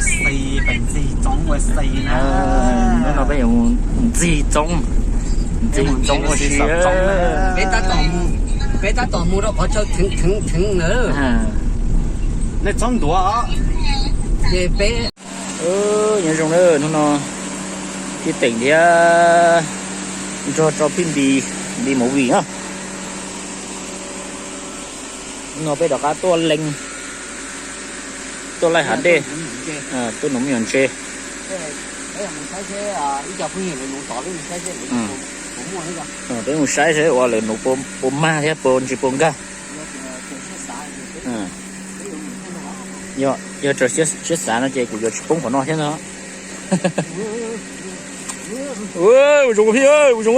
Xis, pem ntxig txoov ua xis na. Hnub no peb yuav mus ntxig txoov, ntxig txoov ua si. Peb tab tom mus, peb tab tom mus rau qhov chaw theev theev theev na. Nej txhob ntuav os. Ces peb Nyob zoo na, hnub no Tij Teem thiab nrog rau Phij Npis, Npis Movie na. Hnub no peb rov qab tuaj leej, tuaj laij hav dej, tuaj nuv me nyuam ntses. Peb mus saib saib ua lawv nuv puas mag thiab puas ntsis puas nkag. Yog, yog raws siab xav no ces kuv yuav tsis poob qhov no thiab no. Ua zoo Phij, ua zoo.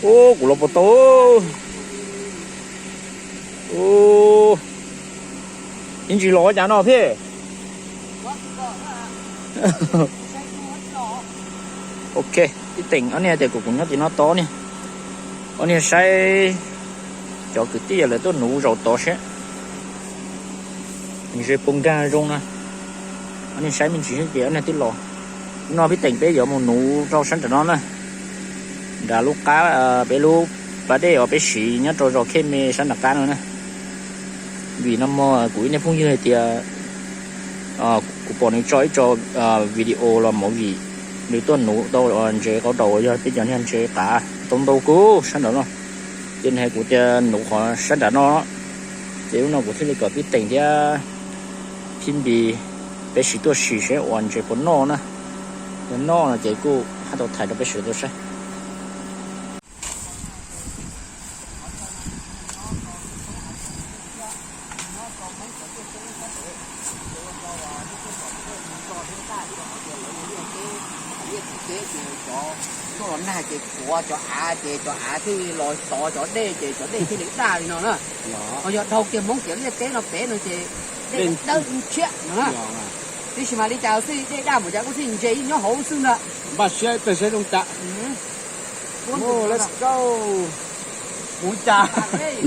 Ua kuv los puas tau. Ib ntsis los ua cas no Phij? Ok, Tij Teem ob niag tias kom kuv nyob tim no tod niag, ob niag saib cov kwv tij lawv tuaj nuv zaum tod seb ntses puas nkag zoo na. Ob niag saib me ntsis ces ob niag twb los. Hnub no Tij Teem peb yuav mus nuv rau sab nram no na, nram lub qab, peb lub pas dej uas peb siv nyob rau zos Khej Me sab nram qab no na. Vim no mas kuv ib niag phooj ywg hais tias kuv pom nws tso ib co video los movie, nws tuaj nuv tau ntses qau daus uas yog peb cov niag ntses qav tau ntau kawg sab nraud no. Ces nws hais kuv tias nuv qhov sab nram no, ces lub no kuv thiaj li kom Tij Teem thiab Phij Npis peb sim tuaj sim seb ua ntses puas noj na. Yog noj no ces kuj haj tau thaiv rau peb sawv daws tau saib. Tuaj los nag ces tshuav cov av ces cov av thiaj li los tov cov dej ces cov dej thiaj li daj li no na. Ho yog dhau kiag Hmoob kiav liaj teb no pem no ces dej dawb tshiab no na. Tiam sis mas li cas xij dej daj npaum cas kuj xij ntses yeej nyob hauv xwb ntag. Npaj siab peb seb zoo cas. Let's go. Kuv cas.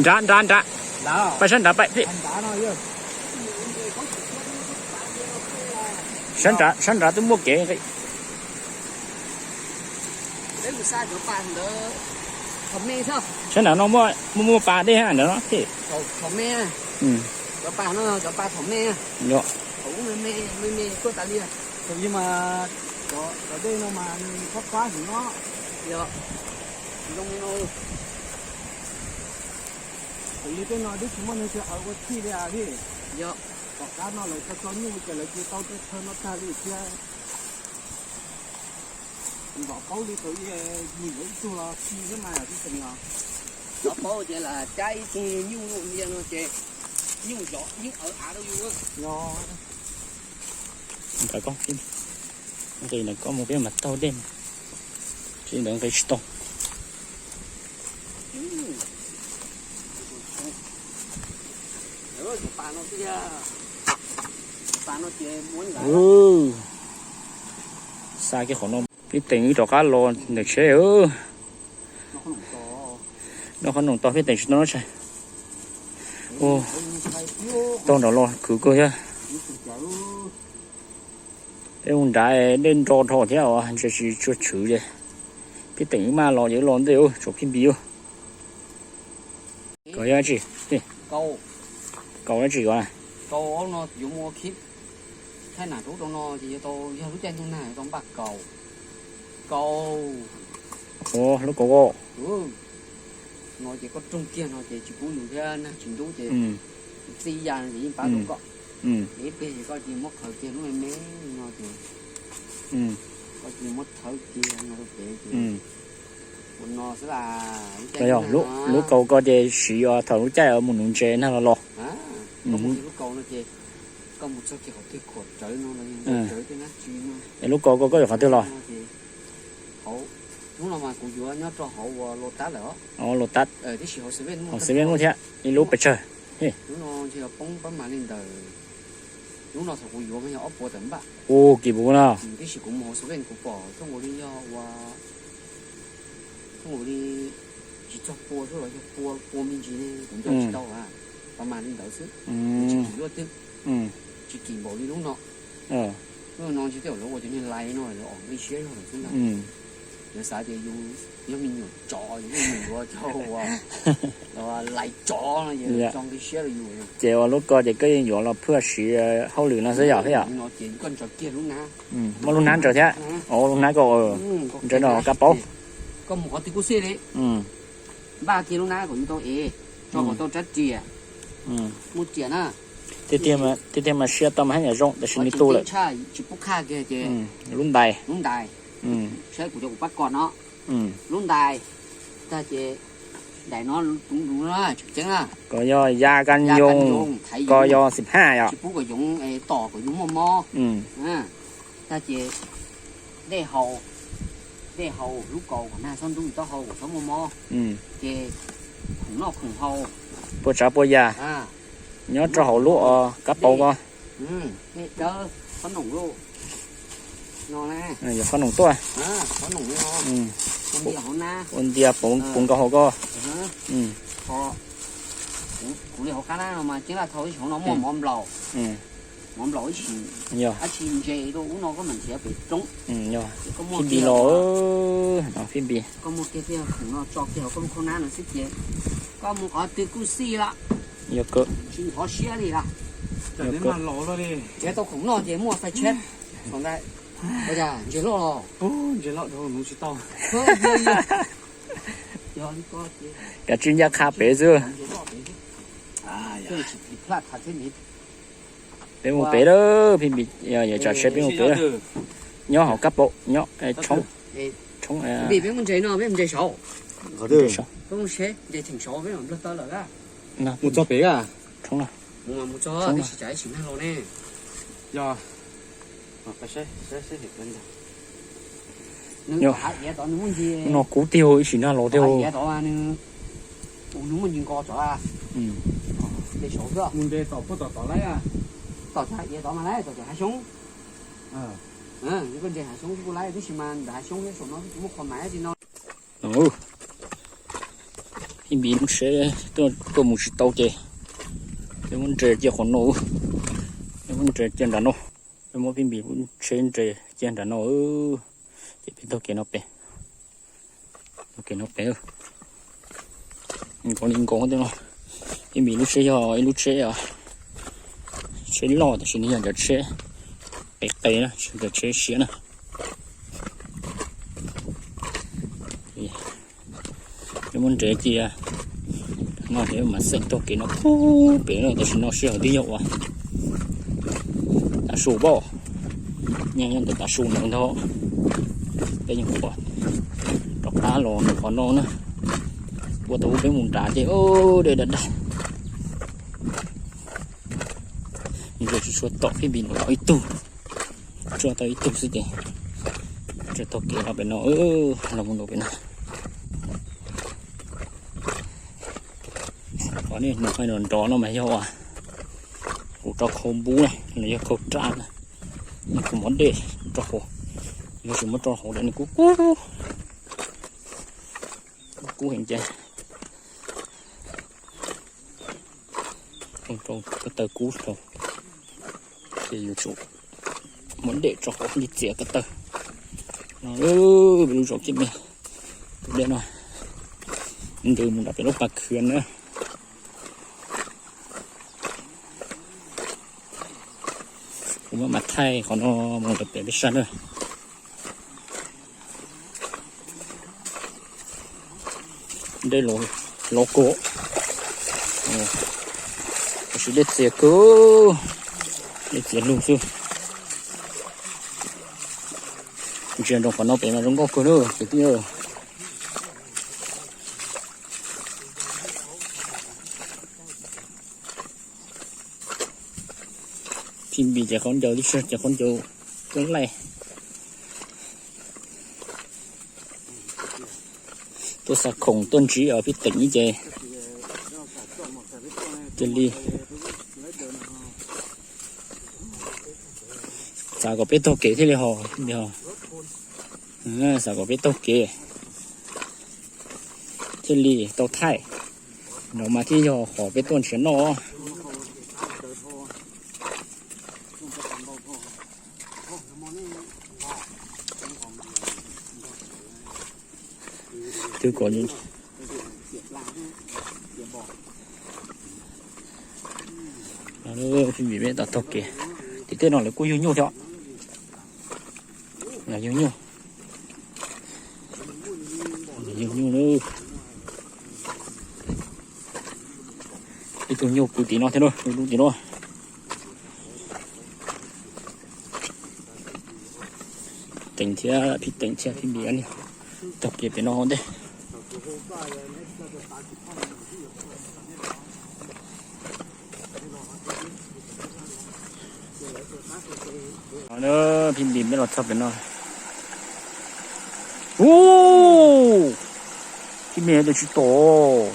Nrad nrad nrad. Pais sab nrad pais. Sab nrad, sab nrad twb muaj kev. Sab nrad no muaj, muaj, muaj pas dej nrad no. Cov pas no cov pas thaum me. Thaum ub me me me me tuaj tas li. Thaum ub mas cov dej no mas nws qab qab heev no. Yog, zoo li no. Thaum ub tej no twb tsis muaj neeg twg aws ua txhij li as li. Yog, tom qab no lawv tso tso nyuj ces lawv cia tau tej thawj no tag li thiab. Npam paub li thaum ub yug yuav ib tug los txi thiab mas yog tib teem os. Npam paub ces lam cab ib tug nyuj ntsia no ces nyuj zov nyuj aws av rau yus. Ntawd koj, ntawd koj mus peb mam taug dej, tsis ntawd nqis tsis tau. Xa kiag qhov no, peb teem wb rov qab los ntawm tsheb. Noj qhob noom tos peb teem tsis tau no tshais. Taug nram los khwv kawg thiab. Peb mus nrad dej nro dhau thiab os, ntshe tsis tshua tshwv ces peb teem wb maj los ces wb los ntej, tshuav Phij Npis. Kaus yog dab tsi? Kaus dab tsi os? Kaus no yuav mus ua khib thaij nam rau ub rau no ces yuav tau, yog lub caij ntuj nag yuav tau npaj kaus. Kaus. Lub kaus ko. No ces koj rooj kiag no ces tsis kub nws thiab nag tsis ntub ces txij ya no ces yeej pab tau koj. Ib pliag ces koj cia muab qhawv kiag lub me me no ces koj cia muab thawb kiag no rau pem ces ua no xwb las. Lub kaus ko ces siv thaum lub caij mus nuv ntses nag los los. Lub kaus no ces koj mus txog kiag qhov twg khuam rawv no los yog rawv tej nab tsi no. Es lub kaus ko koj yuav qhov twg los? Hnub no mas kuv yuav nyob rau hauv uas Lotus lawm os. Lotus. Tab sis hauv Seven muaj thiab ib lub pes tsawg. Hnub no ntshe yog poob pab mas li ntawd. Hnub no thaum kuv yuav mas yog ob puas tawm npaj. Ua kis puas no. Tab sis kuv mus hauv Seven kuv pom thooj ua li yog ua, thooj ua li tsis txog pua xwb los yog pua, pua me ntsis ne kuv nco tsis tau a. Pab mas li ntawd xwb. Tsis kis luaj twg. Tsis kim npaum li lub no. Lub no ntshe tej zaum lawv ua cov niag lais no lawv os nqi siab zog lawm xwb ntag. Lawv xav tias yus yog me nyuam tsov yus yeej mus yuav cov uas lais tsov no ces tso nqi siab rau yus. Ces ua lub ko ces koj yeej yuav los phwj siv hauj lwm no xwb yom, yom? No ces koj ntsaws kiag lub nab. Muaj lub nab ntsaws thiab. Lub nab ko ntsaws no kab paub. Koj mus qhov twg kuj xij li. Npaj kiag lub nab kom yus tau ev, tso kom tau rab riam. Muaj riam na. Tiag tiag mas siab tau mas haj yam zoo tab sis nws tu lawm. Tsis pub khaj kiag ces lub ntais, lub ntais. Saib kuv cov kuv pab kom no, lub ntais, tag ces daim no tsuv nruv na, tseem ceeb na. Ko yog ya ka nyoos, ko yog xib haj yom. Tsis pub kom yoov tom kom yus muaj mob. Tag ces dej haus, dej haus lub kaus kom nag txhob ntub taub hau kom txhob muaj mob. Ces khoom noj khoom haus, puas tsav puas yam nyob rau hauv lub kab paus ko. Dej dawb, qhob noom lauj, no na. Yog qhob noom tuaj. Qhob noom no, ua ntias hauv na, ua ntias puv nkaus hauv ko. Kuv li hauv qab na no mas ceeb laj thau ib hauv no muaj mov nplaum, mov nplaum ib sim, dab tsi ntse rau ub no koj mam nrhiav pem roob. Phij Npis los, Phij Npis, koj muaj kiag tej khoom no tso kiag hauv koj lub khau nab no xwb ces koj mus qhov twg kuj xij lawm. Yog kawg. Tsis ntxhov siab li lawm. Nrhiav tau khoom noj ces muaj fais tsheb. Ntses loj los, ntses loj dhau nuv tsis tau. Kav tsij ncaj qha pem xwb. Peb mus pem lawm, Phij Npis, yog tsam tsheb peb mus pem lawm. Nyob hauv kab paus nyob tshoob. Peb mus ntses no, peb mus ntses saud. Mus txog pem, tshoob no. Mus txog, tab sis tsam ib sim nag los ne. Yog, nws hav iav tod nws muaj ntsis, no kub tiag ib sim nag los tiag. Hav iav tod nws, nws muaj ntsis nko tod. Mus ntses tom puag tom tod lawm. Tom cov hav iav tod mas lawm, tom cov hav xyoob. Koj ntses hav xyoob kuj lawm, tab sis mas ntawm hav xyoob saum no twb tsis muaj qhov maiv li no. Phij Npis lub tsheb tuaj mus tsis tau ces peb muab ntses cia qhov no, peb muab ntses cia nram no, peb muab Phij Npis lub tsheb ntses cia nram no, ces peb taug kev no pem, taug kev no pem. Nkaus li nkaus tej no. Phij Npis lub tsheb yog ib lub tsheb, tsheb loj tab sis nws yog cov tsheb qis qis na, tsis yog cov tsheb siab na. Peb muab ntses cia no ces mam xeem taug kev no pub pem na, tam sim no sij hawm twb yog uas tav su npaum, nyob ntawm tav su ntawd ntag. Peb yeej rov qab los qhov no na, puag tau ub peb mus nrad ces dej dag dag. Ntses tsis tshua tom, Phij Npis los ib tug, tsuas tau ib tug xwb ces tsuas taug kev los pem no, los mus nram pem no. Qhov nej hnov nrov nrov no mas yog uas kuv rau khau npub na, los yog khau raj na, nws kuj muab dej rau hauv, yog tsis muab rau hauv lawm nws kuj kub, kub heev ces rau ko taw kub rau, ces yuav tsum muab dej rau hauv li txiav ko taw no. Peb lub zos kiab me, tus dej no ntws mus nram pem lub pas khw na. Kuv maj mam thaij qhov no mus rau pem peb sab na. Dej los kawg, tab sis dej txias kawg, dej txias lug xwb. Ntsia rau qhov no pem mas zoo nkauj kawg na kwv tij. Phij Npis ces qhov ncaws tib si ces qhov ncaws koob laij. Tuaj xa khoom tuaj ntsib os peb teem ib ces cia li xav kom peb taug kev thiaj li ho, xav kom peb taug kev thiaj li tau thaij. No mas thiaj yog qhov peb tuaj nrhiav noj. Twb kom phim pim peb tom taug kev, tim tej no lawv kuj yug nyuj thiab. Yug nyuj, yug nyuj na. Ib tug nyuj pw tim no thiab na, lub tim no. Teem thiab, phim teem thiab phim pim li taug kev pem no ua ntej. Phim pim peb los txog pem no. Ub, phim pim tus tsis tom,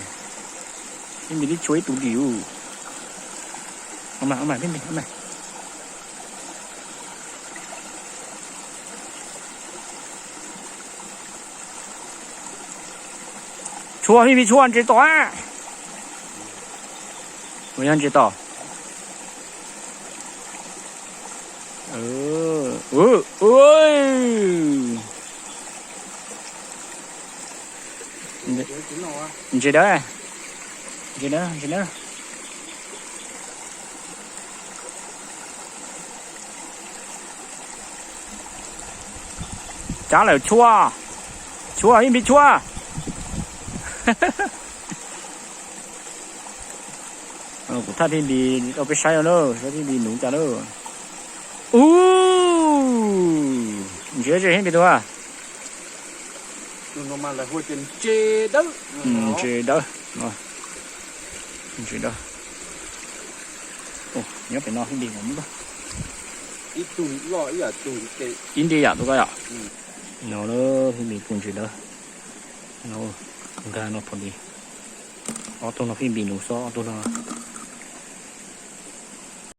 phim pim twb tshuav ib tug dim. Tshua, phim pim tshua, ntses tom a. Ua yog ntses tom. Ntses dawb, ntses dawb, ntses dawb. Cab lawm, tshua, tshua, phim pim tshua. Kuv thaj phim pim rau peb saib na, saib phim pim nuv cas na. Ub, ntses tsis phim pim tus a. Ntses dawb, ntses dawb. Nyob pem no phim pim, ib nti yam tus ko yom. No phim pim pus ntses dawb. Nkag no pom li ob tug no phim pim nuv xwb, ob tug no.